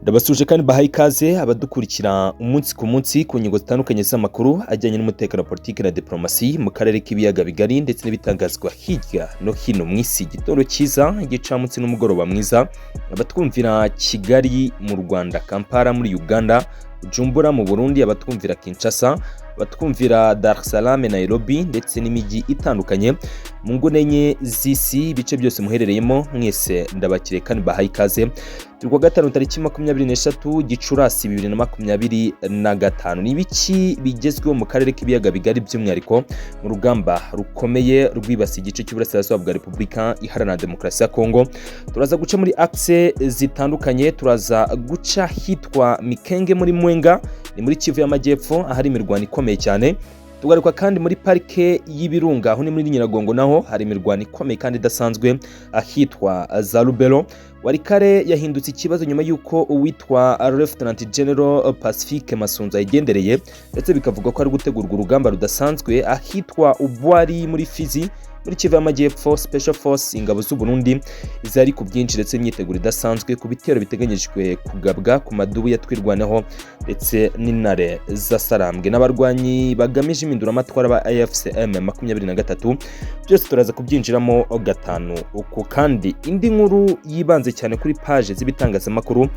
Ndabasuje kandi bahaye ikaze abadukurikira umunsi ku munsi ku ngingo zitandukanye z'amakuru ajyanye n'umutekano, politiki na diplomasi mu karere k'ibiyaga bigari ndetse n'ibitangazwa hirya no hino mu isi. Igitondo cyiza, igicamunsi n'umugoroba mwiza abatwumvira Kigali mu Rwanda, Kampala muri Uganda, Bujumbura mu Burundi, abatwumvira Kinshasa, abatwumvira Dar es Salaam, Nairobi ndetse n'imijyi itandukanye mu nguni enye z'isi, ibice byose muherereyemo mwese ndabakiriye kandi bahaye ikaze. Turi kuwa gatanu, tariki 23 Gicurasi 2025. Ni ibiki bigezweho mu karere k'ibiyaga bigari, by'umwihariko mu rugamba rukomeye rwibasiye igice cy'uburasirazuba bwa Repubulika Iharanira Demokarasi ya Kongo? Turaza guca muri axe zitandukanye. Turaza guca hitwa Mikenge muri Mwenga, ni muri Kivu y'Amajyepfo, ahari imirwano ikomeye cyane. Tugaruka kandi muri parike y'Ibirunga, aho ni muri Nyiragongo, naho hari imirwano ikomeye kandi idasanzwe ahitwa za Lubero. Walikale yahindutse ikibazo nyuma y'uko uwitwa Lieutenant General Pacifique Masunzu ayigendereye, ndetse bikavuga ko ari gutegurwa urugamba rudasanzwe ahitwa Ubwari muri Fizi, muri Kivu y'Amajyepfo. Special Force, ingabo z'u Burundi zari ku bwinshi ndetse imyiteguro idasanzwe ku bitero biteganyijwe kugabwa ku madubu ya Twirwaneho ndetse n'intare z'Asarambwe n'abarwanyi bagamije impinduramatwara ba AFC M23. Byose turaza kubyinjiramo gatanu uku. Kandi indi nkuru yibanze cyane kuri page z'ibitangazamakuru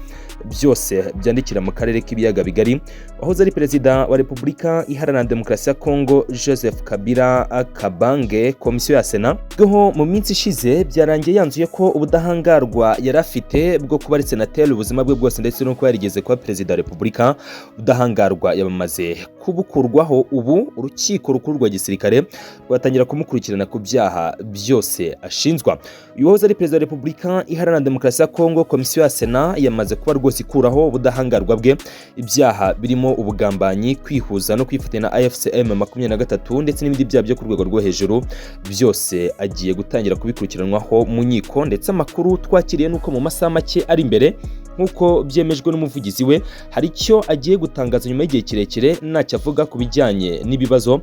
byose byandikira mu karere k'ibiyaga bigari: wahoze ari perezida wa Repubulika Iharanira Demokarasi ya Kongo, Joseph Kabila Kabange, komisiyo ya Sena bweho mu minsi ishize byarangiye yanzuye ko ubudahangarwa yari afite bwo kuba ari senateri ubuzima bwe bwose ndetse no kuba yarigeze kuba perezida wa repubulika, ubudahangarwa yabamaze kubukurwaho. Ubu urukiko rukuru rwa gisirikare rwatangira kumukurikirana ku byaha byose ashinjwa. Uyu wahoze ari perezida wa Repubulika Iharanira Demokarasi ya Kongo, komisiyo ya Sena yamaze kuba rwose ikuraho ubudahangarwa bwe. Ibyaha birimo ubugambanyi, kwihuza no kwifatanya na AFC M23 ndetse n'ibindi byaha byo ku rwego rwo hejuru, byose agiye gutangira kubikurikiranwaho mu nkiko. Ndetse amakuru twakiriye nuko mu masaha make ari imbere, nk'uko byemejwe n'umuvugizi we, hari icyo agiye gutangaza nyuma y'igihe kirekire ntacyo avuga ku bijyanye n'ibibazo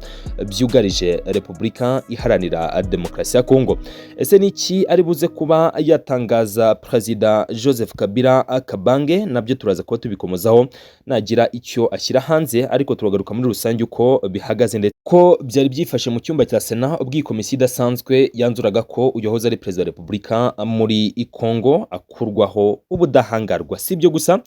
byugarije Repubulika Iharanira Demokarasi ya Kongo. Ese ni iki ari buze kuba yatangaza Perezida Joseph Kabila Kabange? Nabyo turaza kuba tubikomozaho nagira icyo ashyira hanze, ariko turagaruka muri rusange uko bihagaze ndetse ko byari byifashe mu cyumba cya Sena ubwo iyi komisiyo idasanzwe yanzuraga ko uyu wahoze ari perezida wa repubulika muri Kongo akurwaho ubudahangarwa. Si ibyo gusa,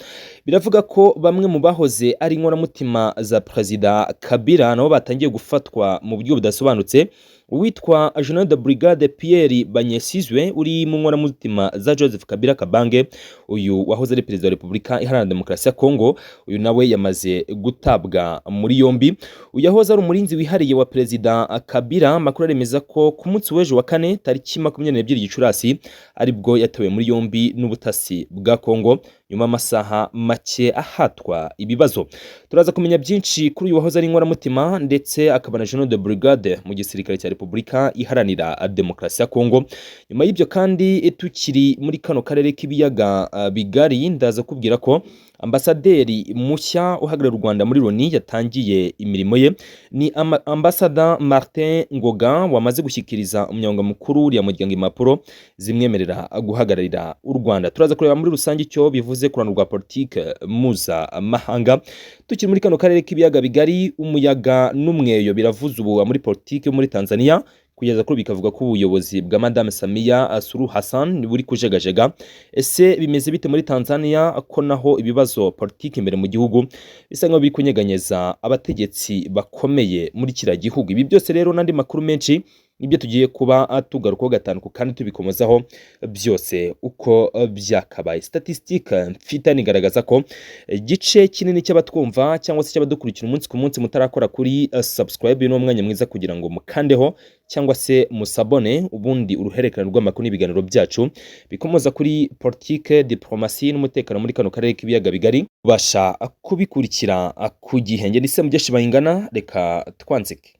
biravuga ko bamwe mu bahoze ari inkoramutima za Perezida Kabila nabo batangiye gufatwa mu buryo budasobanutse. Uwitwa General de Brigade Pierre Banyesizwe uri mu nkoramutima za Joseph Kabila Kabange, uyu wahoze ari perezida wa Repubulika Iharanira Demokarasi ya Kongo, uyu nawe yamaze gutabwa muri yombi. Uyu yahoze ari umurinzi wihariye wa Perezida Kabila. Amakuru aremeza ko ku munsi w'ejo wa kane, tariki 22 Gicurasi, aribwo yatawe muri yombi n'ubutasi bwa Kongo nyuma y'amasaha make ahatwa ibibazo. Turaza kumenya byinshi kuri uyu wahoze ari inkoramutima ndetse akaba na General de Brigade mu gisirikare cya Repubulika Iharanira Demokarasi ya Kongo. Nyuma y'ibyo kandi, tukiri muri kano karere k'ibiyaga bigari, ndaza kubwira ko ambasaderi mushya uhagarariye u Rwanda muri Loni yatangiye imirimo ye. Ni Ambasada Martin Ngoga wamaze gushyikiriza umunyamabanga mukuru w'uriya muryango impapuro zimwemerera guhagararira u Rwanda. Turaza kureba muri rusange icyo bivuze ku ruhando rwa politike mpuzamahanga. Tukiri muri kano karere k'ibiyaga bigari, umuyaga n'umweyo biravuza ubuhuha muri politike muri Tanzania. Kugeza kuri bikavuga ko ubuyobozi bwa Madame Samia Suluhu Hassan buri kujegajega. Ese bimeze bite muri Tanzania, ko naho ibibazo politiki imbere mu gihugu bisa nkaho biri kunyeganyeza abategetsi bakomeye muri kiriya gihugu? Ibi byose rero n'andi makuru menshi nibyo tugiye kuba tugarukaho gatanu kandi tubikomozaho byose uko byakabaye. Statistique mfite igaragaza ko igice kinini cy'abatwumva cyangwa se cy'abadukurikira umunsi ku munsi mutarakora kuri subscribe. Ni umwanya mwiza kugira ngo mukandeho cyangwa se musabone, ubundi uruhererekane rw'amakuru n'ibiganiro byacu bikomoza kuri politike, diplomasi n'umutekano muri kano karere k'ibiyaga bigari ubasha kubikurikira ku gihe. Ngende ise mugeshi bayingana, reka twanzike.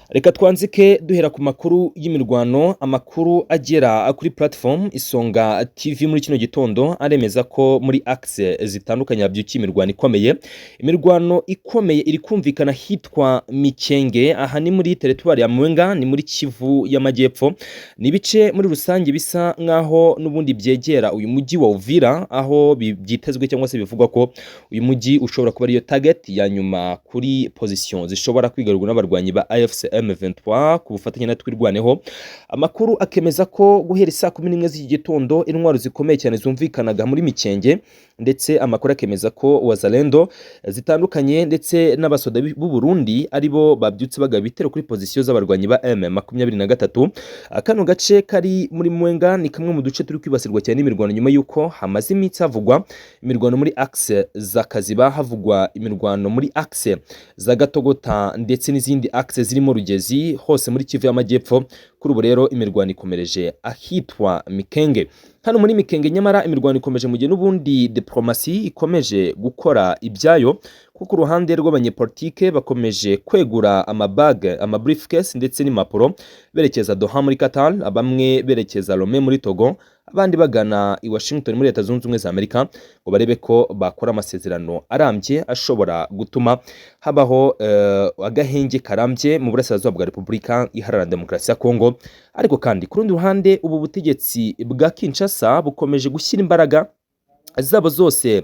Reka twanzike duhera ku makuru y'imirwano. Amakuru agera kuri platform Isonga TV muri kino gitondo aremeza ko muri axe zitandukanye habyukiye imirwano ikomeye. Imirwano ikomeye iri kumvikana hitwa Mikenge, aha ni muri teritwari ya Mwenga, ni muri Kivu y'Amajyepfo. Ni ibice muri rusange bisa nk'aho n'ubundi byegera uyu mujyi wa Uvira, aho byitezwe cyangwa se bivugwa ko uyu mujyi ushobora kuba ariyo target ya nyuma kuri position zishobora kwigarurwa n'abarwanyi ba AFC M23 ku bufatanye na Twirwaneho. Amakuru akemeza ko guhera saa 11 z'iki gitondo intwaro zikomeye cyane zumvikanaga muri Mikenge, ndetse amakuru akemeza ko Wazalendo zitandukanye ndetse n'abasoda b'u Burundi aribo babyutse bagaba ibitero kuri position z'abarwanyi ba M23. Kano gace kari muri Mwenga ni kamwe mu duce turi kwibasirwa cyane n'imirwano, nyuma y'uko hamaze iminsi havugwa imirwano muri axe za Kaziba, havugwa imirwano muri axe za Gatogota ndetse n'izindi axe zirimo Rugezi, hose muri Kivu y'Amajyepfo. Kuri ubu rero imirwano ikomereje ahitwa Mikenge. Hano muri Mikenge nyamara imirwano ikomeje mu gihe n'ubundi diplomasi ikomeje gukora ibyayo, kuko uruhande rw'abanyepolitike bakomeje kwegura amabag, ama briefcase ndetse n'impapuro berekeza Doha muri Qatar, bamwe berekeza Lomé muri Togo, abandi bagana i Washington muri Leta Zunze Ubumwe za Amerika, ngo barebe ko bakora amasezerano arambye ashobora gutuma habaho agahenge karambye mu burasirazuba bwa Repubulika Iharanira Demokarasi ya Kongo. Ariko kandi ku rundi ruhande, ubu butegetsi bwa Kinshasa bukomeje gushyira imbaraga zabo zose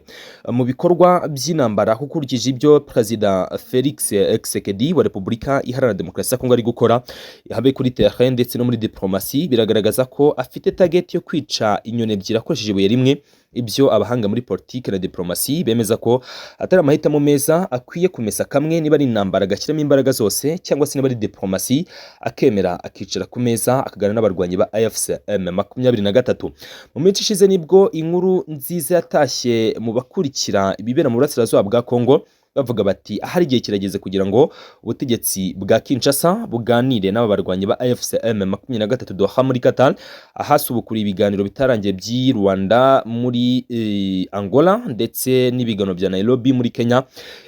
mu bikorwa by'intambara, kuko ukurikije ibyo Perezida Felix Tshisekedi wa Repubulika Iharanira Demokarasi ya Kongo ari gukora, habe kuri terrain ndetse no muri diplomasi, biragaragaza ko afite target yo kwica inyoni ebyiri akoresheje ibuye rimwe. Ibyo abahanga muri politike na diplomasi bemeza ko atari amahitamo meza, akwiye kumesa kamwe: niba ari intambara agashyiramo imbaraga zose, cyangwa se niba ari diplomasi akemera akicara ku meza akaganira n'abarwanyi ba AFC M23. Mu minsi ishize nibwo inkuru nziza yatashye mu bakurikira ibibera mu burasirazuba bwa Kongo, bavuga bati ahari igihe kirageze kugira ngo ubutegetsi bwa Kinshasa buganire n'aba barwanyi ba AFC M23 Doha muri Qatar, ahasubukuriye ibiganiro bitarangiye by'i Rwanda muri Angola ndetse n'ibiganiro bya Nairobi muri Kenya.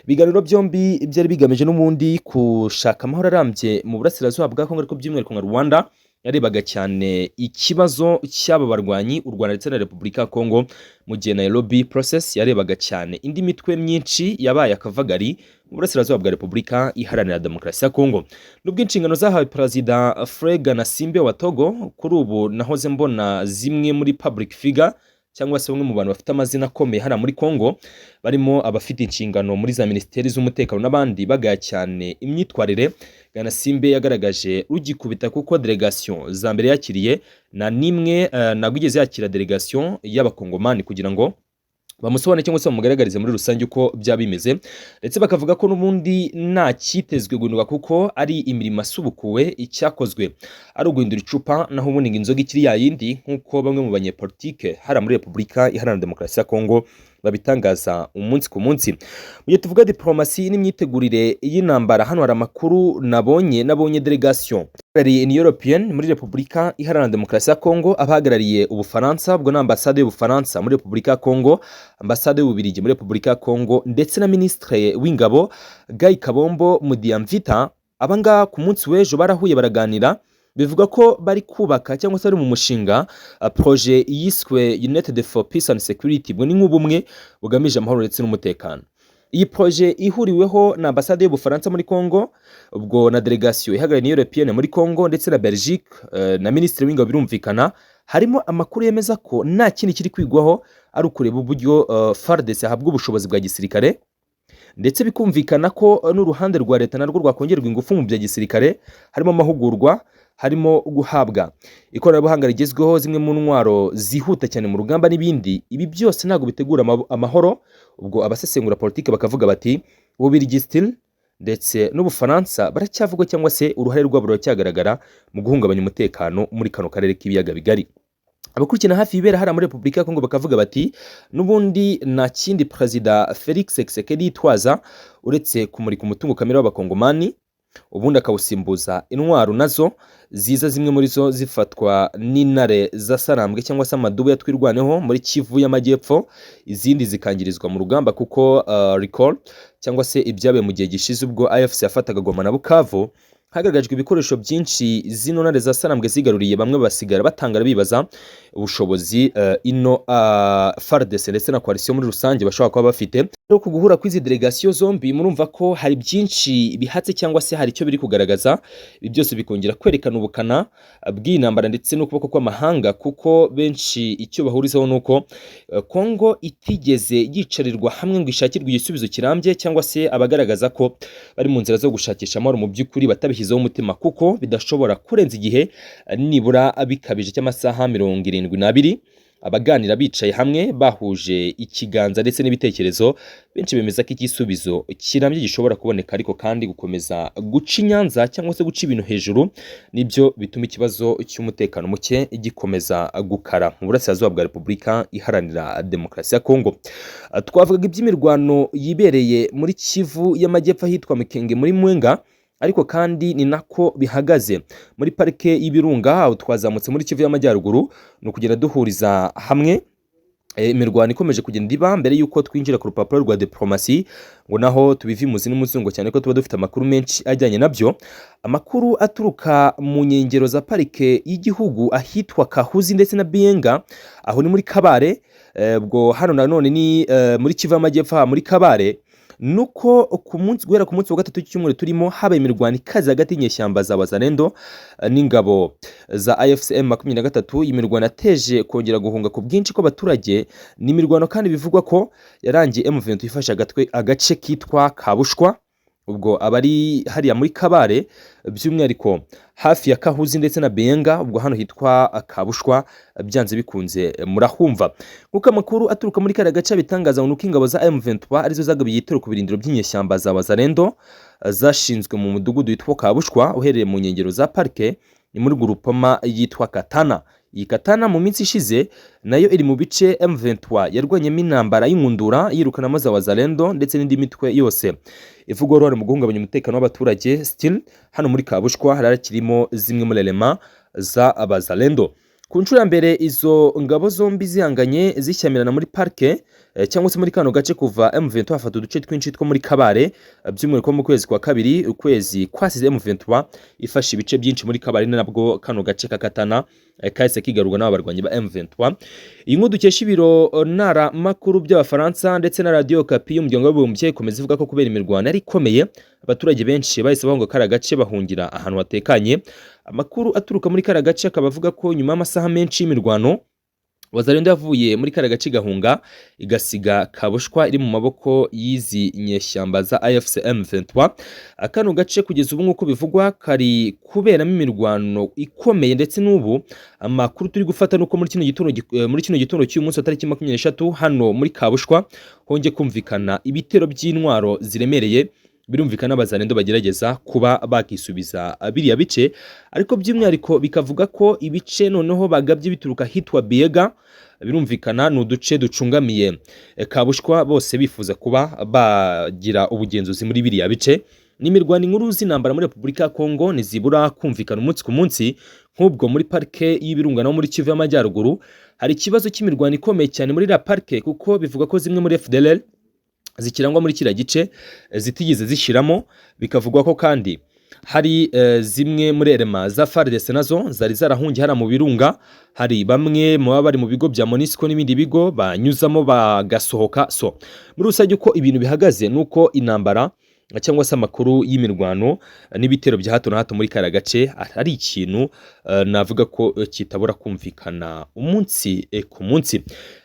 Ibiganiro byombi byari bigamije n'ubundi gushaka amahoro arambye mu burasirazuba bwa Kongo, ariko by'umwihariko nka Rwanda yarebaga cyane ikibazo cy'aba barwanyi, u Rwanda ndetse na Repubulika ya Kongo, mu gihe Nairobi process yarebaga cyane indi mitwe myinshi yabaye akavagari mu burasirazuba bwa Repubulika Iharanira Demokarasi ya Kongo. Nubwo inshingano zahawe Perezida Faure Gnassingbé wa Togo, kuri ubu nahoze mbona zimwe muri public figure cyangwa se bamwe mu bantu bafite amazina akomeye hariya muri Kongo, barimo abafite inshingano muri za minisiteri z'umutekano n'abandi, bagaya cyane imyitwarire Gnassingbé yagaragaje rugikubita, kuko delegation za mbere yakiriye na nimwe ntabwo igeze yakira delegation y'abakongomani kugira ngo bamusobanure cyangwa se bamugaragarize muri rusange uko byaba bimeze, ndetse bakavuga ko n'ubundi nta cyitezwe guhinduka kuko ari imirimo asubukuwe, icyakozwe ari uguhindura icupa, naho ubundi ngo inzoga ikiri yayindi, nk'uko bamwe mu banyepolitike hariya muri Repubulika Iharanira Demokarasi ya Kongo babitangaza umunsi ku munsi. Mu gihe tuvuga diplomasi n'imyitegurire y'intambara, hano hari amakuru nabonye. Delegation abahagarariye Union Européenne muri Repubulika Iharanira Demokarasi ya Kongo, abahagarariye Ubufaransa, ubwo ni ambasade y'Ubufaransa muri Repubulika ya Kongo, ambasade y'Ububirigi muri Repubulika ya Kongo, ndetse na Minisitiri w'Ingabo Guy Kabombo Mudiamvita, abangaba ku munsi w'ejo barahuye baraganira. Bivuga ko bari kubaka cyangwa se bari mu mushinga, projet yiswe United for Peace and Security, ubwo ni nk'ubumwe bugamije amahoro ndetse n'umutekano. Iyi projet ihuriweho na ambasade y'Ubufaransa muri Congo, ubwo na delegation ihagarariye Européenne muri Congo, ndetse na Belgique, na Minisitiri w'Ingabo, birumvikana harimo amakuru yemeza ko nta kindi kiri kwigwaho ari ukureba uburyo FARDC ahabwa ubushobozi bwa gisirikare, ndetse bikumvikana ko n'uruhande rwa leta narwo rwakongerwa ingufu mu bya gisirikare, harimo amahugurwa, harimo guhabwa ikoranabuhanga rigezweho, zimwe mu ntwaro zihuta cyane mu rugamba n'ibindi. Ibi byose ntabwo bitegura amahoro. Ubwo abasesengura politiki bakavuga bati Ububiligi still ndetse n'Ubufaransa baracyavugwa, cyangwa se uruhare rwabo ruracyagaragara mu guhungabanya umutekano muri kano karere k'ibiyaga bigari. Abakurikirana hafi ibibera hariya muri Repubulika ya Kongo bakavuga bati n'ubundi nta kindi Perezida Felix Tshisekedi yitwaza uretse kumurika umutungo kamere w'abakongomani, ubundi akawusimbuza intwaro nazo ziza, zimwe muri zo zifatwa n'intare za Sarambwe cyangwa se amadubu ya Twirwaneho muri Kivu y'Amajyepfo, izindi zikangirizwa mu rugamba, kuko recall cyangwa se ibyabaye mu gihe gishize ubwo AFC yafataga Goma na Bukavu, Hagaragajwe ibikoresho byinshi zino ntare za Sarambwe zigaruriye, bamwe basigara batangara bibaza ubushobozi ino FARDC ndetse na coalition muri rusange bashobora kuba bafite. Rero ku guhura kw'izi delegation zombi, murumva ko hari byinshi bihatse cyangwa se hari icyo biri kugaragaza. Ibi byose bikongera kwerekana ubukana bw'iyi ntambara ndetse n'ukuboko kw'amahanga, kuko benshi icyo bahurizaho ni uko Kongo itigeze yicarirwa hamwe ngo ishakirwe igisubizo kirambye, cyangwa se abagaragaza ko bari mu nzira zo gushakisha amahoro mu by'ukuri batabishyizeho umutima, kuko bidashobora kurenza igihe nibura bikabije cy'amasaha 72 abaganira bicaye hamwe bahuje ikiganza ndetse n'ibitekerezo. Benshi bemeza ko igisubizo kirambye gishobora kuboneka, ariko kandi gukomeza guca inyanza cyangwa se guca ibintu hejuru nibyo bituma ikibazo cy'umutekano muke gikomeza gukara mu burasirazuba bwa Repubulika Iharanira Demokarasi ya Kongo. Twavugaga iby'imirwano yibereye muri Kivu y'Amajyepfo ahitwa Mikenge muri Mwenga, ariko kandi ni nako bihagaze muri Parike y'Ibirunga. Aho twazamutse muri Kivu y'Amajyaruguru, ni ukugenda duhuriza hamwe imirwano ikomeje kugenda iba mbere y'uko twinjira ku rupapuro rwa diplomasi, ngo naho tubive imuzi n'umuzungo, cyane ko tuba dufite amakuru menshi ajyanye nabyo. Amakuru aturuka mu nkengero za parike y'igihugu ahitwa Kahuzi ndetse na Bienga, aho ni muri Kabare, ubwo hano nanone ni muri Kivu y'Amajyepfo aha muri Kabare, nuko ku munsi, guhera ku munsi wa gatatu w'icyumweru turimo, habaye imirwano ikaze hagati y'inyeshyamba za Wazalendo n'ingabo za AFC M23. Iyi mirwano yateje kongera guhunga ku bwinshi kw'abaturage. Ni imirwano kandi bivugwa ko yarangiye M23 ifashe agace kitwa Kabushwa, ubwo abari hariya muri Kabare, by'umwihariko hafi ya Kahuzi ndetse na Benga, ubwo hano hitwa Kabushwa byanze bikunze murahumva. Nk'uko amakuru aturuka muri kariya gace abitangaza, ngo nuko ingabo za M23 arizo zagabiye igitero ku birindiro by'inyeshyamba za Wazalendo zashinzwe mu mudugudu witwa Kabushwa uherereye mu nkengero za parike, ni muri groupement yitwa Katana. Iyi Katana mu minsi ishize nayo iri mu bice M23 yarwanyemo intambara y'inkundura, yirukanamo za Wazalendo ndetse n'indi mitwe yose ivugwa uruhare mu guhungabanya umutekano w'abaturage. Still hano muri Kabushwa hari hakirimo zimwe muri éléments za Abazalendo. Ku nshuro ya mbere izo ngabo zombi zihanganye, zishyamirana muri parike cyangwa se muri kano gace kuva M23 hafata uduce twinshi two muri Kabare, by'umwihariko mu kwezi kwa kabiri, ukwezi kwasize M23 ifashe ibice byinshi muri Kabare, ni nabwo kano gace ka Katana kahise kigarurwa n'aba barwanyi ba M23. Iyi nkuru dukesha ibiro ntaramakuru by'Abafaransa ndetse na Radio Okapi y'Umuryango w'Abibumbye ikomeza ivuga ko kubera imirwano yari ikomeye, abaturage benshi bahise bahunga kariya gace bahungira ahantu hatekanye. Amakuru aturuka muri kariya gace akaba avuga ko nyuma y'amasaha menshi y'imirwano, Wazalendo yavuye muri kariya gace igahunga, igasiga Kabushwa iri mu maboko y'izi nyeshyamba za AFC M23. Kano gace kugeza ubu nk'uko bivugwa kari kuberamo imirwano ikomeye, ndetse n'ubu amakuru turi gufata nuko muri kino gitondo cy'uyu munsi wa tariki 23, hano muri Kabushwa hongeye kumvikana ibitero by'intwaro ziremereye. Birumvikana Abazalendo bagerageza kuba bakisubiza biriya bice, ariko by'umwihariko bikavuga ko ibice noneho bagabye bituruka ahitwa Biega. Birumvikana ni uduce ducungamiye Kabushwa, bose bifuza kuba bagira ubugenzuzi muri biriya bice. N'imirwano, inkuru z'intambara muri Repubulika ya Kongo ntizibura kumvikana umunsi ku munsi. Nk'ubwo muri Parike y'Ibirunga no muri Kivu y'Amajyaruguru hari ikibazo cy'imirwano ikomeye cyane muri iriya parike, kuko bivuga ko zimwe muri FDLR zikirangwa muri kiriya gice zitigeze zishiramo. Bikavugwa ko kandi hari zimwe muri éléments za FARDC nazo zari zarahungiye hariya mu birunga. Hari bamwe mu baba bari mu bigo bya MONUSCO n'ibindi bigo banyuzamo bagasohoka. So muri rusange uko ibintu bihagaze ni uko intambara cyangwa se amakuru y'imirwano n'ibitero bya hato na hato muri kariya gace ari ikintu navuga ko kitabura kumvikana umunsi ku munsi.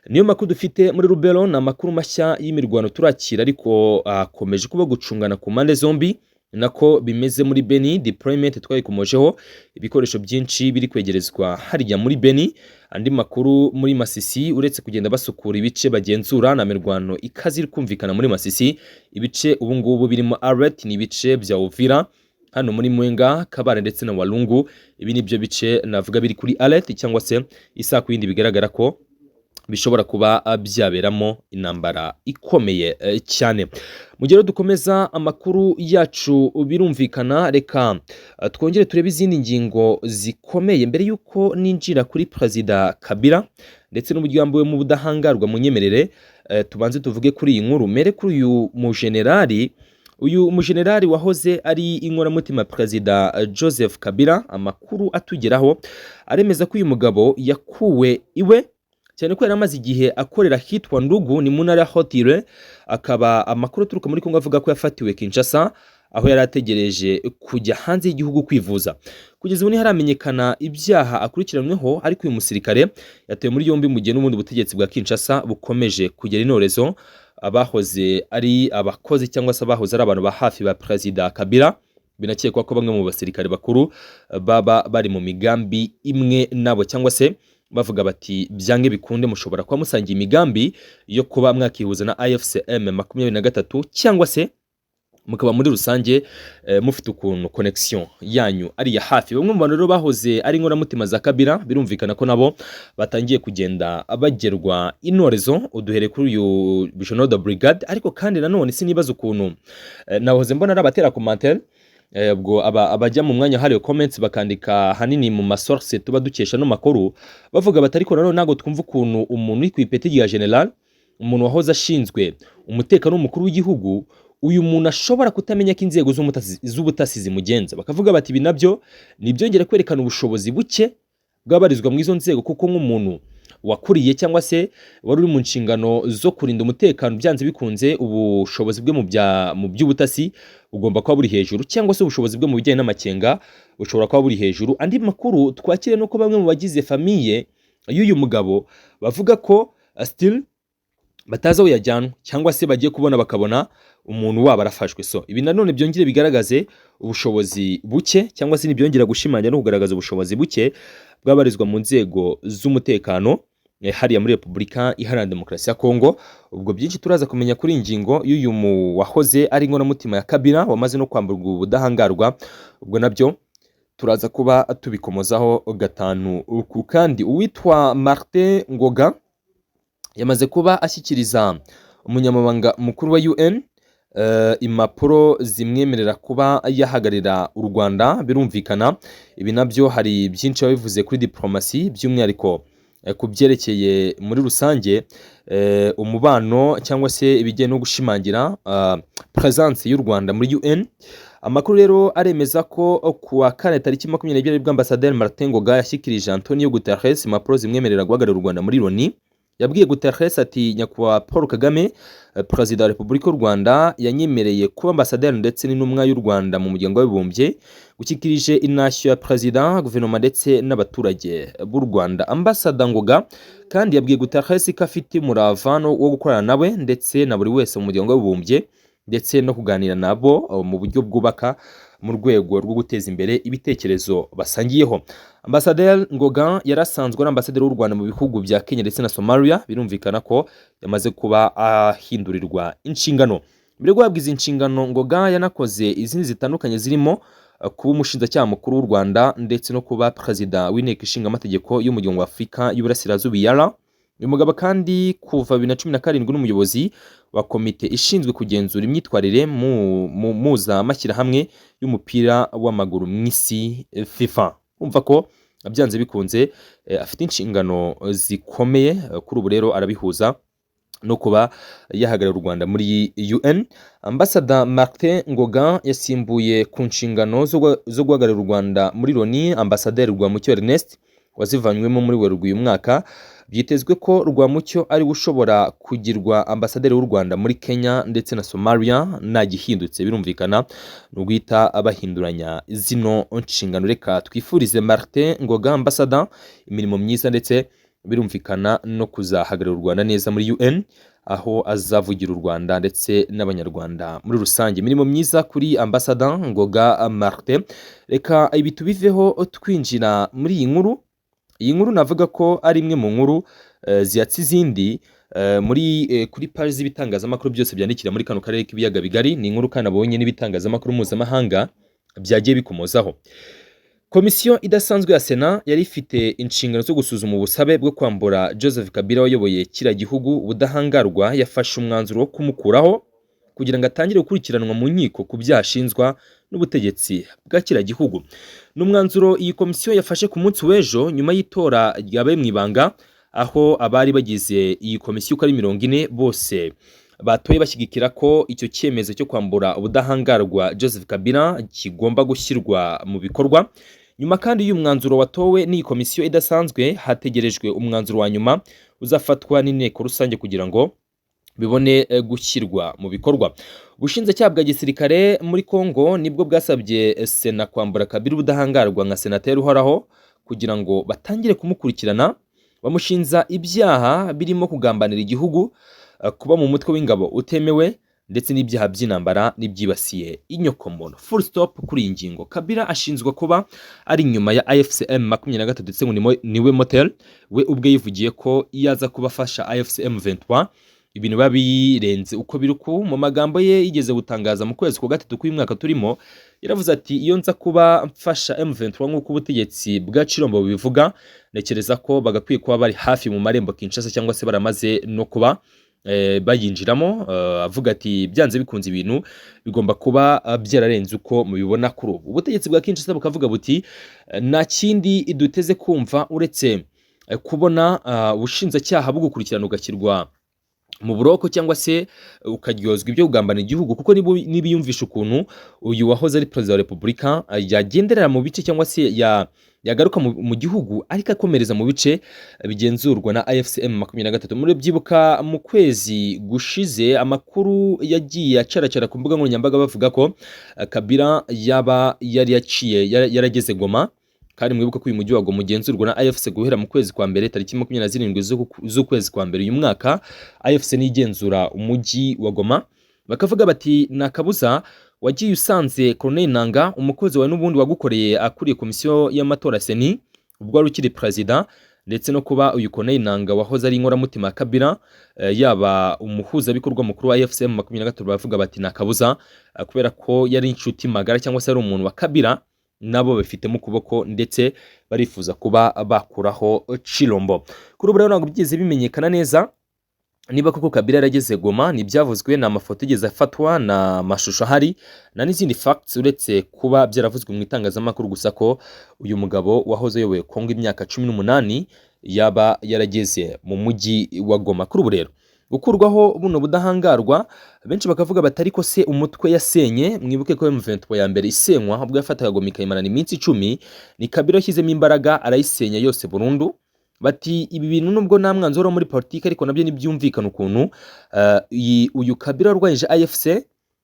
Niyo makuru dufite muri Rubero, ni amakuru mashya y'imirwano turakira, ariko akomeje kuba gucungana ku mpande zombi. Nako bimeze muri Beni, deployment twayikomojeho, ibikoresho byinshi biri kwegerezwa hariya muri Beni. Andi makuru muri Masisi, uretse kugenda basukura ibice bagenzura, na mirwano ikaze iri kumvikana muri Masisi. Ibice ubu ngubu birimo alert ni ibice bya Uvira, hano muri Mwenga, Kabare ndetse na Walungu. Ibi nibyo bice navuga biri kuri alert, cyangwa se isaha ku yindi bigaragara ko bishobora kuba byaberamo intambara ikomeye cyane. Mu gihe rero dukomeza amakuru yacu, birumvikana reka twongere turebe izindi ngingo zikomeye mbere y'uko ninjira kuri Perezida Kabila ndetse n'uburyo yambuwe mu budahangarwa. Mu nyemerere tubanze tuvuge kuri iyi nkuru mere kuri uyu mujenerali Uyu mujenerali wahoze ari inkoramutima Perezida Joseph Kabila, amakuru atugeraho aremeza ko uyu mugabo yakuwe iwe, cyane ko yari amaze igihe akorera ahitwa Ndugu, ni mu ntara ya Haut-Uele. Akaba amakuru aturuka muri Kongo avuga ko yafatiwe Kinshasa, aho yari ategereje kujya hanze y'igihugu kwivuza. Kugeza ubu ntiharamenyekana ibyaha akurikiranyweho, ariko uyu musirikare yatewe muri yombi mu gihe n'ubundi butegetsi bwa Kinshasa bukomeje kugera intorezo abahoze ari abakozi cyangwa se abahoze ari abantu ba hafi ba Perezida Kabila. Binakekwa ko bamwe mu basirikare bakuru baba bari mu migambi imwe nabo, cyangwa se bavuga bati byange bikunde mushobora kuba musangiye imigambi yo kuba mwakihuza na AFC M23, cyangwa se mukaba muri rusange mufite ukuntu connection yanyu ari iya hafi. Bamwe mu bantu rero bahoze ari inkoramutima za Kabila, birumvikana ko nabo batangiye kugenda bagerwa intorezo. Uduhere kuri uyu General de Brigade. Ariko kandi nanone sinibaza ukuntu nahoze mbona ari abatera commentaire, ubwo abajya mu mwanya wahariwe comments bakandika ahanini mu masource tuba dukesha no makuru, bavuga bati ariko nanone ntabwo twumva ukuntu umuntu uri ku ipeti rya general, umuntu wahoze ashinzwe umutekano w'umukuru w'igihugu, uyu muntu ashobora kutamenya ko inzego z'ubutasi zimugenza. Bakavuga bati ibi nabyo ni ibyongera kwerekana ubushobozi buke bw'abarizwa mu izo nzego, kuko nk'umuntu wakuriye cyangwa se wari uri mu nshingano zo kurinda umutekano, byanze bikunze ubushobozi bwe mu by'ubutasi bugomba kuba buri hejuru, cyangwa se ubushobozi bwe mu bijyanye n'amakenga bushobora kuba buri hejuru. Andi makuru twakire nuko bamwe mu bagize famille y'uyu mugabo bavuga ko still batazi aho yajyanwe, cyangwa se bagiye kubona bakabona umuntu wabo arafashwe. So ibi nanone byongere bigaragaze ubushobozi buke, cyangwa se nibyongera gushimangira no kugaragaza ubushobozi buke bw'abarizwa mu nzego z'umutekano hariya muri Repubulika Iharanira Demokarasi ya Kongo. Ubwo byinshi turaza kumenya kuri iyi ngingo y'uyu mu wahoze ari inkoramutima ya Kabila wamaze no kwamburwa ubudahangarwa, ubwo nabyo turaza kuba tubikomozaho gatanu ku kandi. Uwitwa Martin Ngoga yamaze kuba ashyikiriza umunyamabanga mukuru wa UN impapuro zimwemerera kuba yahagararira u Rwanda. Birumvikana ibi nabyo hari byinshi biba bivuze kuri diplomasi, by'umwihariko ku byerekeye muri rusange umubano cyangwa se ibijyanye no gushimangira presence y'u Rwanda muri UN. Amakuru rero aremeza ko ku wa kane tariki 22 aribwo Ambasaderi Martin Ngoga yashyikirije Antonio Guterres impapuro zimwemerera guhagararira u Rwanda muri Loni. Yabwiye Guterres ati nyakubahwa Paul Kagame, Perezida wa Repubulika y'u Rwanda, yanyemereye kuba ambasaderi ndetse n'intumwa y'u Rwanda mu Muryango w'Abibumbye. Gushyikirije intashyo ya Perezida, guverinoma ndetse n'abaturage b'u Rwanda. Ambasada Ngoga kandi yabwiye Guterres ko afite umurava wo gukorana nawe ndetse na buri wese mu Muryango w'Abibumbye, ndetse no kuganira nabo mu buryo bwubaka mu rwego rwo guteza imbere ibitekerezo basangiyeho. Ambasaderi Ngoga yari asanzwe ari ambasaderi w'u Rwanda mu bihugu bya Kenya ndetse na Somalia. Birumvikana ko yamaze kuba ahindurirwa inshingano. Mbere yo guhabwa izi nshingano, Ngoga yanakoze izindi zitandukanye zirimo kuba umushinjacyaha mukuru w'u Rwanda ndetse no kuba perezida w'Inteko Ishinga Amategeko y'Umuryango wa Afurika y'Uburasirazuba, EALA. Uyu mugabo kandi kuva 2017 n'umuyobozi wa komite ishinzwe kugenzura imyitwarire mu mpuzamashyirahamwe y'umupira w'amaguru mu isi, FIFA. Umva ko byanze bikunze afite inshingano zikomeye. Kuri ubu rero arabihuza no kuba yahagarara u Rwanda muri UN. Ambasada Martin Ngoga yasimbuye ku nshingano zo guhagararira u Rwanda muri Loni Ambasaderi Rwamucyo Ernest wazivanywemo muri Werurwe uyu mwaka. Byitezwe ko Rwamucyo ari we ushobora kugirwa ambasaderi w'u Rwanda muri Kenya ndetse na Somalia nta gihindutse. Birumvikana ni uguhita bahinduranya zino nshingano. Reka twifurize Martin Ngoga ambasada imirimo myiza, ndetse birumvikana no kuzahagararira u Rwanda neza muri UN, aho azavugira u Rwanda ndetse n'Abanyarwanda muri rusange. Imirimo myiza kuri ambasada Ngoga Martin. Reka ibi tubiveho twinjira muri iyi nkuru. Iyi nkuru navuga ko ari imwe mu nkuru ziyatse izindi muri kuri paji z'ibitangazamakuru byose byandikira muri kano karere k'Ibiyaga Bigari. Ni inkuru kandi abonye n'ibitangazamakuru mpuzamahanga byagiye bikomozaho. Komisiyo idasanzwe ya Sena yari ifite inshingano zo gusuzuma ubusabe bwo kwambura Joseph Kabila wayoboye kiriya gihugu ubudahangarwa, yafashe umwanzuro wo kumukuraho kugira ngo atangire gukurikiranwa mu nkiko ku byaha ashinjwa n'ubutegetsi bwa kiriya gihugu. Ni umwanzuro iyi komisiyo yafashe ku munsi w'ejo nyuma y'itora ryabaye mu ibanga, aho abari bagize iyi komisiyo uko ari 40 bose Batoye bashyigikira ko icyo cyemezo cyo kwambura ubudahangarwa Joseph Kabila kigomba gushyirwa mu bikorwa. Nyuma kandi y'uyu mwanzuro watowe n'iyi komisiyo idasanzwe, hategerejwe umwanzuro wa nyuma uzafatwa n'inteko rusange kugira ngo bibone gushyirwa mu bikorwa. Ubushinjacyaha bwa gisirikare muri Congo nibwo bwasabye Sena kwambura Kabila ubudahangarwa nka senateri uhoraho kugira ngo batangire kumukurikirana. Bamushinja ibyaha birimo kugambanira igihugu, kuba mu mutwe w'ingabo utemewe, ndetse n'ibyaha by'intambara n'ibyibasiye inyokomuntu. Full stop kuri iyi ngingo. Kabila ashinjwa kuba ari inyuma ya AFC M23, ndetse ngo niwe moteur. We ubwe yivugiye ko iyo aza kuba afasha AFC M23 ibintu biba birenze uko biri uku. Mu magambo ye yigeze gutangaza mu kwezi kwa gatatu k'uyu mwaka turimo, yaravuze ati: "Iyo nza kuba mfasha M23 nk'uko ubutegetsi bwa Chilombo bubivuga, ntekereza ko bagakwiye kuba bari hafi mu marembo Kinshasa cyangwa se baramaze no kuba bayinjiramo." Avuga ati: "Byanze bikunze ibintu bigomba kuba byararenze uko mubibona kuri ubu." Ubutegetsi bwa Kinshasa bukavuga buti: "Nta kindi duteze kumva uretse kubona ubushinjacyaha bugukurikirana, ugashyirwa mu buroko cyangwa se ukaryozwa ibyo kugambana igihugu, kuko niba yumvisha ukuntu uyu wahoze ari perezida wa repubulika yagenderera mu bice cyangwa se yagaruka mu gihugu ariko akomereza mu bice bigenzurwa na AFC M23." Muri byibuka mu kwezi gushize amakuru yagiye acaracara ku mbuga nkoranyambaga bavuga ko Kabila yaba yari yaciye yarageze Goma. Kandi mwibuke ko uyu mujyi wa Goma ugenzurwa na AFC guhera mu kwezi kwa mbere, tariki 27 z'ukwezi kwa mbere uyu mwaka. AFC nigenzura umujyi wa Goma. Bakavuga bati: "Nta kabuza wagiye usanze Corneille Nanga, umukozi wawe n'ubundi wagukoreye akuriye komisiyo y'amatora CENI ubwo wari ukiri perezida, ndetse no kuba uyu Corneille Nanga wahoze ari inkoramutima ya Kabila yaba umuhuzabikorwa mukuru wa AFC M23." Baravuga bati: "Nta kabuza kubera ko yari inshuti magara cyangwa se ari umuntu wa Kabila, nabo bafitemo ukuboko ndetse barifuza kuba bakuraho Chilombo." Kuri ubu rero ntabwo byigeze bimenyekana neza niba koko Kabila yarageze Goma. Ni ibyavuzwe, ni amafoto yigeze afatwa na mashusho ahari na n'izindi facts, uretse kuba byaravuzwe mu itangazamakuru gusa ko uyu mugabo wahoze ayoboye Kongo imyaka 18 yaba yarageze mu mujyi wa Goma. Kuri ubu rero gukurwaho buno budahangarwa, benshi bakavuga bati: "Ariko se umutwe yasenye?" Mwibuke ko M23 ya mbere isenywa, ubwo yafataga Goma ikayimarana iminsi 10, ni Kabila yashyizemo imbaraga arayisenya yose burundu. Bati: "Ibi bintu nubwo nta mwanzuro wo muri politiki, ariko nabyo ntibyumvikana ukuntu uyu Kabila warwanyije AFC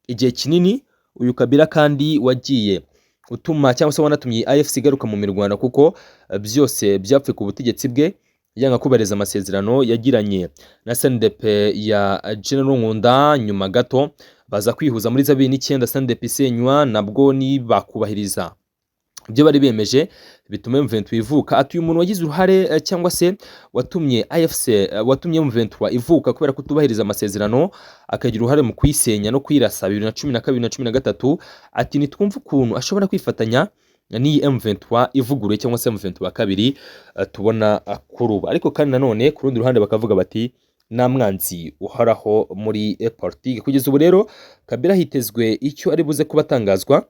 igihe kinini, uyu Kabila kandi wagiye utuma cyangwa se wanatumye AFC igaruka mu mirwano, kuko byose byapfuye ku butegetsi bwe, yanga kubahiriza amasezerano yagiranye na CNDP ya General Nkunda, nyuma gato baza kwihuza muri za 2009, CNDP isenywa, nabwo ntibakubahiriza ibyo bari bemeje, bituma M23 ivuka." Ati: "Uyu muntu wagize uruhare cyangwa se watumye AFC watumye M23 ivuka kubera kutubahiriza amasezerano, akagira uruhare mu kuyisenya no kuyirasa 2012 na 13," ati: "Nitwumva ukuntu ashobora kwifatanya n'iyi M23 ivuguruye cyangwa se M23 kabiri tubona kuri ubu." Ariko kandi nanone ku rundi ruhande bakavuga bati: "Nta mwanzi uhoraho muri politiki." Kugeza ubu rero Kabila hitezwe icyo ari buze kuba atangazwa.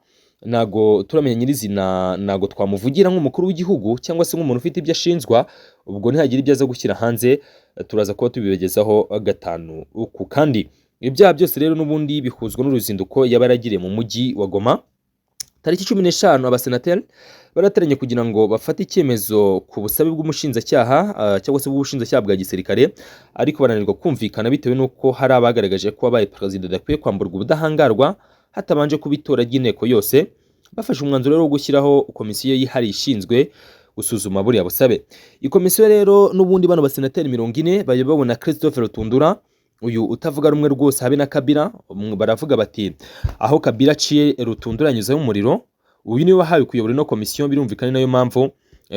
Ntago turamenya nyirizina, ntago twamuvugira nk'umukuru w'igihugu cyangwa se nk'umuntu ufite ibyo ashinzwa. Ubwo nihagira ibyo aza gushyira hanze turaza kuba tubibagezaho gatanu uku. Kandi ibyaha byose rero n'ubundi bihuzwa n'uruzinduko yaba yaragiriye mu mujyi wa Goma. Tariki 15 abasenateri barateranye kugira ngo bafate icyemezo ku busabe bw'umushinjacyaha cyangwa se bw'ubushinjacyaha bwa gisirikare, ariko bananirwa kumvikana bitewe n'uko hari abagaragaje ko wabaye perezida adakwiye kwamburwa ubudahangarwa hatabanje kuba itora ry'inteko yose. Bafashe umwanzuro rero wo gushyiraho komisiyo yihariye ishinzwe gusuzuma buriya busabe. Iyi komisiyo rero n'ubundi bano basenateri 40 bayobowe na Christophe Rutundura, uyu utavuga rumwe rwose habe na Kabila. Baravuga bati: "Aho Kabila aciye Rutundura anyuzaho umuriro." Uyu niwe wahawe kuyobora ino komisiyo. Birumvikana nayo mpamvu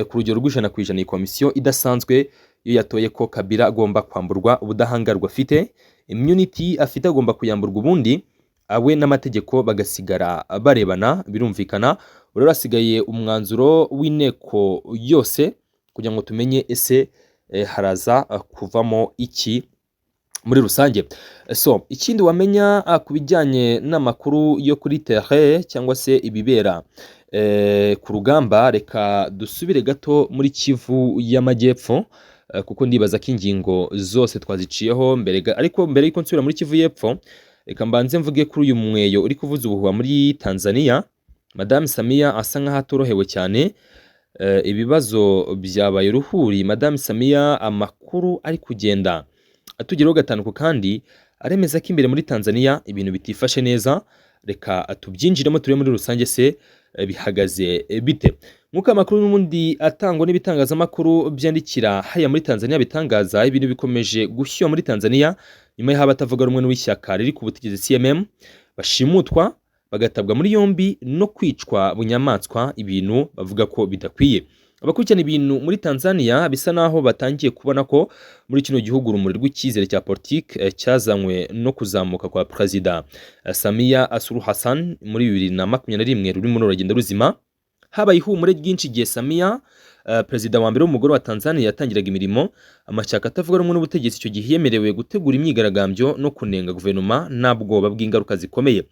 ku rugero rw'100% iyi komisiyo idasanzwe iyo yatoye ko Kabila agomba kwamburwa ubudahangarwa afite, immunity afite agomba kuyamburwa, ubundi awe n'amategeko bagasigara barebana. Birumvikana rero hasigaye umwanzuro w'inteko yose kugira ngo tumenye ese haraza kuvamo iki muri rusange. So ikindi wamenya ku bijyanye n'amakuru yo kuri terrain cyangwa se ibibera ku rugamba, reka dusubire gato muri Kivu y'Amajyepfo. kuko ndibaza ko ingingo zose twaziciyeho mbere. Ariko mbere yuko nsubira muri Kivu y'Epfo, reka mbanze mvuge kuri uyu mweyo uri kuvuza ubuhuha muri Tanzania. Madame Samia asa nkaho atorohewe cyane. Ibibazo byabaye uruhuri. Madame Samia, amakuru ari kugenda atugeraho gatanu ku kandi aremeza ko imbere muri Tanzania ibintu bitifashe neza. Reka tubyinjiremo turebe muri rusange se bihagaze bite. Nk'uko amakuru n'ubundi atangwa n'ibitangazamakuru byandikira hariya muri Tanzania bitangaza, ibintu bikomeje gushyuha muri Tanzania nyuma y'aho abatavuga rumwe n'uw'ishyaka riri ku butegetsi CMM bashimutwa, bagatabwa muri yombi no kwicwa bunyamaswa, ibintu bavuga ko bidakwiye. Abakurikirana ibintu muri Tanzania bisa naho batangiye kubona ko muri kino gihugu urumuri rw'icyizere cya politiki cyazanywe no kuzamuka kwa Perezida Samia Suluhu Hassan muri 2021 rurimo ruragenda ruzima. Habaye ihumure ryinshi igihe Samia, perezida wa mbere w'umugore wa Tanzania, yatangiraga imirimo. Amashyaka atavuga rumwe n'ubutegetsi icyo gihe yemerewe gutegura imyigaragambyo no kunenga guverinoma nta bwoba bw'ingaruka zikomeye.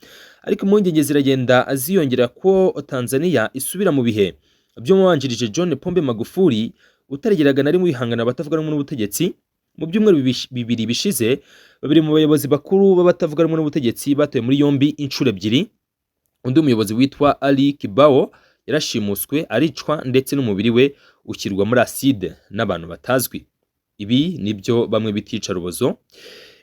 Ariko impungenge ziragenda ziyongera ko Tanzania isubira mu bihe by'umubanjirije John Pombe Magufuli, utarigeraga na rimwe wihangana abatavuga rumwe n'ubutegetsi. Mu byumweru 2 bishize, babiri mu bayobozi bakuru b'abatavuga rumwe n'ubutegetsi batawe muri yombi inshuro ebyiri. Undi muyobozi witwa Ali Kibao yarashimuswe, aricwa, ndetse n'umubiri we ushyirwa muri acide n'abantu batazwi. Ibi nibyo bamwe bitica rubozo.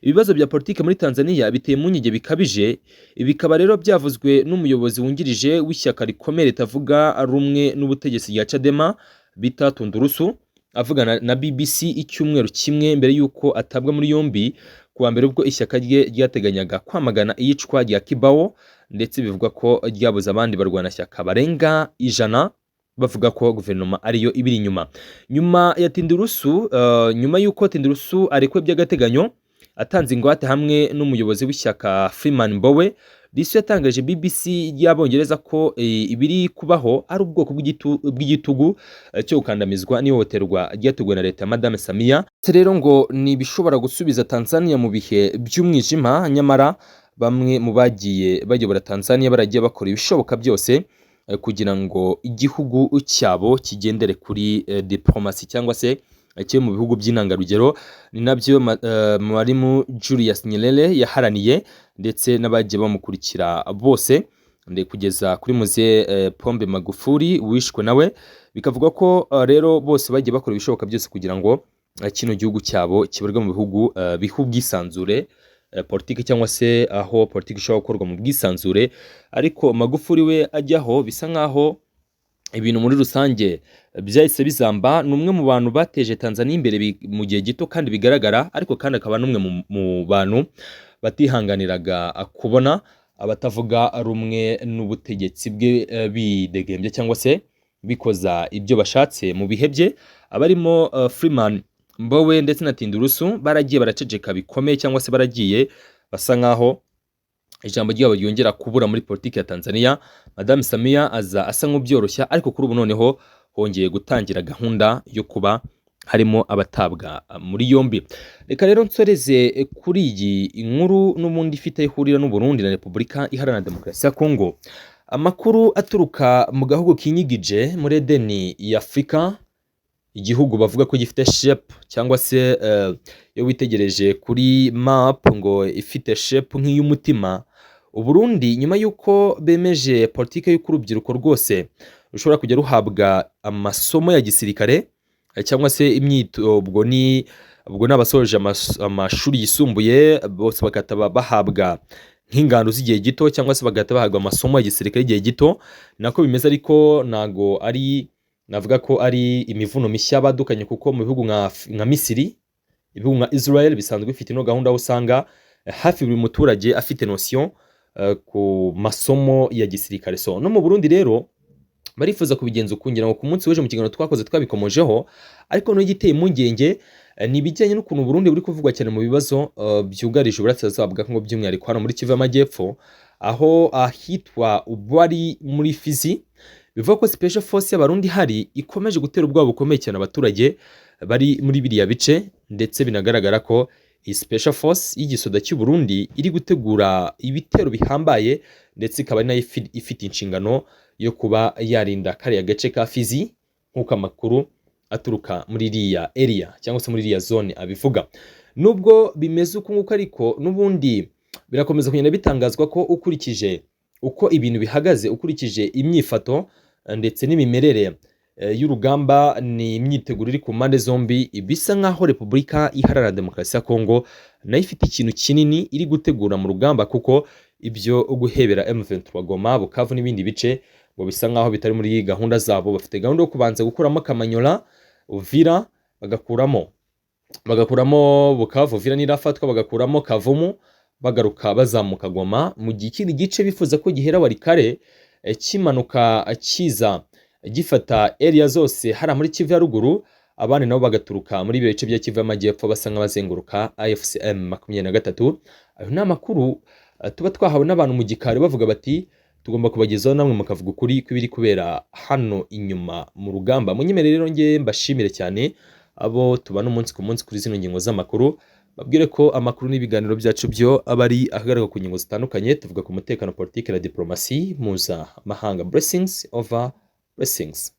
Ibibazo bya politiki muri Tanzania biteye impungenge bikabije. Ibi bikaba rero byavuzwe n'umuyobozi wungirije w'ishyaka rikomeye ritavuga rumwe n'ubutegetsi rya Chadema bita Tundu Lissu, avugana na BBC icyumweru kimwe mbere y'uko atabwa muri yombi kuwa mbere, ubwo ishyaka rye ryateganyaga kwamagana iyicwa rya Kibao, ndetse bivugwa ko ryabuze abandi barwanashyaka barenga 100, bavuga ko guverinoma ariyo ibiri inyuma. Nyuma ya Tundu Lissu, nyuma y'uko Tundu Lissu arekuwe by'agateganyo atanze ingwate hamwe n'umuyobozi w'ishyaka Freeman Mbowe, Lissu yatangaje BBC y'Abongereza ko ibiri kubaho ari ubwoko bw'igitugu cyo gukandamizwa n'ihohoterwa ryateguwe na leta ya Madame Samia. Ndetse rero ngo ni ibishobora gusubiza Tanzania mu bihe by'umwijima. Nyamara bamwe mu bagiye bayobora Tanzania baragiye bakora ibishoboka byose kugira ngo igihugu cyabo kigendere kuri diplomasi cyangwa se kimwe mu bihugu by'intangarugero. Ni nabyo Mwalimu Julius Nyerere yaharaniye ndetse n'abagiye bamukurikira bose kugeza kuri Muzehe Pombe Magufuli wishwe nawe. Bikavuga ko rero bose bagiye bakora ibishoboka byose kugira ngo kino gihugu cyabo kibarwe mu bihugu biha ubwisanzure politiki cyangwa se aho politiki ishobora gukorwa mu bwisanzure. Ariko Magufuli we ajyaho bisa nkaho ibintu muri rusange byahise bizamba. Ni umwe mu bantu bateje Tanzania imbere mu gihe gito kandi bigaragara, ariko kandi akaba n'umwe mu bantu batihanganiraga kubona abatavuga rumwe n'ubutegetsi bwe bidegembya cyangwa se bikoza ibyo bashatse. Mu bihe bye, abarimo Freeman Mbowe ndetse na Tundu Lissu baragiye baraceceka bikomeye, cyangwa se baragiye basa nkaho ijambo ryabo ryongera kubura muri politiki ya Tanzania. Madame Samia aza asa nk'ubyoroshya, ariko kuri ubu noneho hongeye gutangira gahunda yo kuba harimo abatabwa muri yombi. Reka rero nsoreze kuri iyi nkuru n'ubundi ifite aho ihurira n'u Burundi na Repubulika Iharanira Demokarasi ya Kongo. Amakuru aturuka mu gahugu kinyigije muri Edeni ya Afurika, igihugu bavuga ko gifite shape cyangwa se iyo witegereje kuri map ngo ifite shape nk'iy'umutima, Uburundi, nyuma y'uko bemeje politiki y'uko urubyiruko rwose rushobora kujya ruhabwa amasomo ya gisirikare cyangwa se imyitozo, ubwo ni abasoje amashuri yisumbuye bose bagahita bahabwa nk'ingando z'igihe gito cyangwa se bagahita bahabwa amasomo ya gisirikare y'igihe gito. Nako bimeze, ariko ntago ari navuga ko ari imivuno mishya badukanye, kuko mu bihugu nka Misiri, ibihugu nka Israel bisanzwe bifite ino gahunda, aho usanga hafi buri muturage afite notion ku masomo ya gisirikare. So no mu Burundi rero barifuza kubigenza uku. Ngira ngo ku munsi w'ejo mu kiganiro twakoze twabikomojeho, ariko n'igiteye impungenge ni ibijyanye n'ukuntu Burundi buri kuvugwa cyane mu bibazo byugarije uburasirazuba bwa Kongo, by'umwihariko hano muri Kivu y'Amajyepfo, aho ahitwa Ubwari muri Fizi bivuga ko Special Force y'Abarundi hari ikomeje gutera ubwoba bukomeye cyane abaturage bari muri biriya bice. Ndetse binagaragara ko iyi Special Force y'igisoda cy'u Burundi iri gutegura ibitero bihambaye, ndetse ikaba ari nayo ifite inshingano yo kuba yarinda kariya gace ka Fizi, nk'uko amakuru aturuka muri iriya area cyangwa se muri iriya zone abivuga. Nubwo bimeze uku nguku ariko, n'ubundi birakomeza kugenda bitangazwa ko ukurikije uko ibintu bihagaze, ukurikije imyifato ndetse n'imimerere y'urugamba, ni imyiteguro iri ku mpande zombi, bisa nk'aho Repubulika Iharanira Demokarasi ya Kongo nayo ifite ikintu kinini iri gutegura mu rugamba, kuko ibyo guhebera M23 Goma, Bukavu n'ibindi bice ngo bisa nk'aho bitari muri gahunda zabo. Bafite gahunda yo kubanza gukuramo Kamanyola, Uvira, bagakuramo Bukavu, Uvira n'irafatwa, bagakuramo Kavumu, bagaruka bazamuka Goma, mu gihe ikindi gice bifuza ko gihera Walikale kimanuka kiza gifata area zose hariya muri Kivu ya ruguru, abandi nabo bagaturuka muri ibyo bice bya Kivu y'Amajyepfo basa nk'abazenguruka AFC M23. Ayo ni amakuru tuba twahawe n'abantu mu gikari, bavuga bati tugomba kubagezaho namwe mukavuga ukuri kw'ibiri kubera hano inyuma mu rugamba. Munyemerere rero nge mbashimire cyane abo tubana umunsi ku munsi kuri zino ngingo z'amakuru, babwire ko amakuru n'ibiganiro byacu byo aba ari ahagaragara ku ngingo zitandukanye, tuvuga ku mutekano, politiki na diplomasi mpuzamahanga. Blessings over blessings.